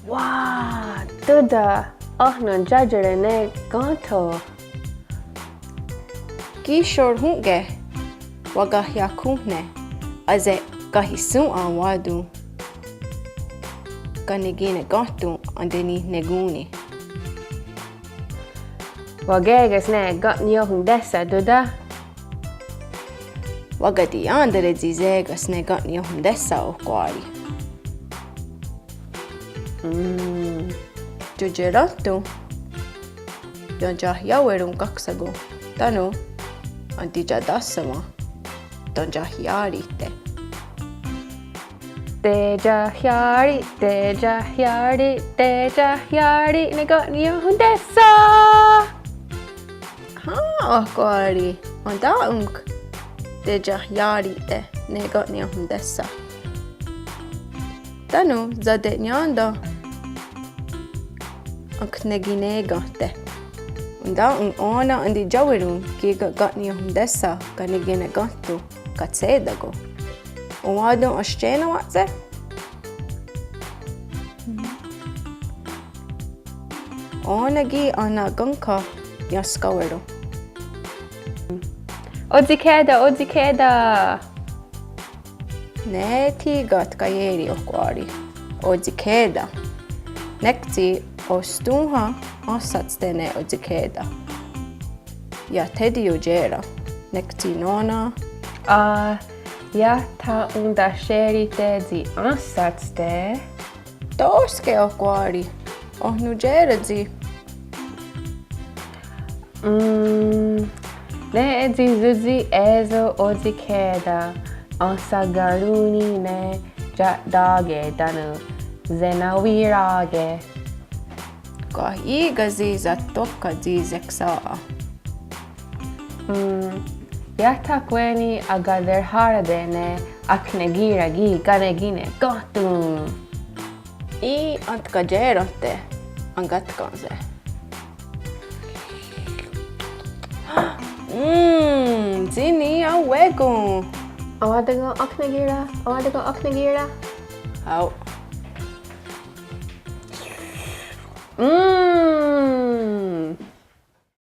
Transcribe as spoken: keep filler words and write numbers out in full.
Wá, Tóta, oh nontiá:tare ne kén:tho. Kíshorhón:ke, wakahiakhónhne, á:se kahi'shòn:'a wá:ton. Ka' ne kí:ken kénhton entení:ne' kón:ni. Wakéka's ne ken' niiohontésha, Tóta. Wakatiiéntare tsi sé:ka's ne ken' niiohontésha, Ohkwá:ri. Mm. Tiotientén:ton. Iontiahiáweron kaksà:kon tánon entitia'táhsawen. Tontiahiá:rihte'. Tetiahiá:ri, tetiahiá:ri, tetiahiá:ri ne ken' niiohontésha. Hen, Ohkwá:ri, entà:'on. Tetiahiá:rihte' ne ken' niiohontésha. Tánon sate'nién:ten' enkinekénhte'. Entà:'on ó:nen entitiáweron kí:ken ken' niiohontésha ka' ne kí:ken kénhton katshé:takon. Enwá:ton ahstíena wa'se'. Ó:nen ki' ennakénhkha ienskawéron. Otsikhè:ta, otsikhè:ta. Ne thí:ken tkaié:ri, Ohkwá:ri. Otsikhè:ta. Nek tsi ostòn:ha ensátste' ne otsikhè:ta. Iah thetiotié:ren. Nek tsi nó:nen. Ah, iah tha'ontahié:rite' tsi ensátste'. Tó:ske, Ohkwá:ri. Oh nontié:ren tsi. Mm, ne tsi sótsi é:so otsikhè:ta, ensakarón:ni ne ia'tá:ke tánon senawirá:ke. Ká:ti' ken' tsi satóka' tsi seksà:'a. Mm, iah thakwé:ni akaterhá:rate' ne aknekì:ra ki' ka' ne kí:ken kénhton. Í:'i entkatié:rehte' enkatkèn:se'. Mm, tsi niiawé:kon. Enwá:ton aknekì:ra, enwá:ton aknekì:ra. Hao. Mm.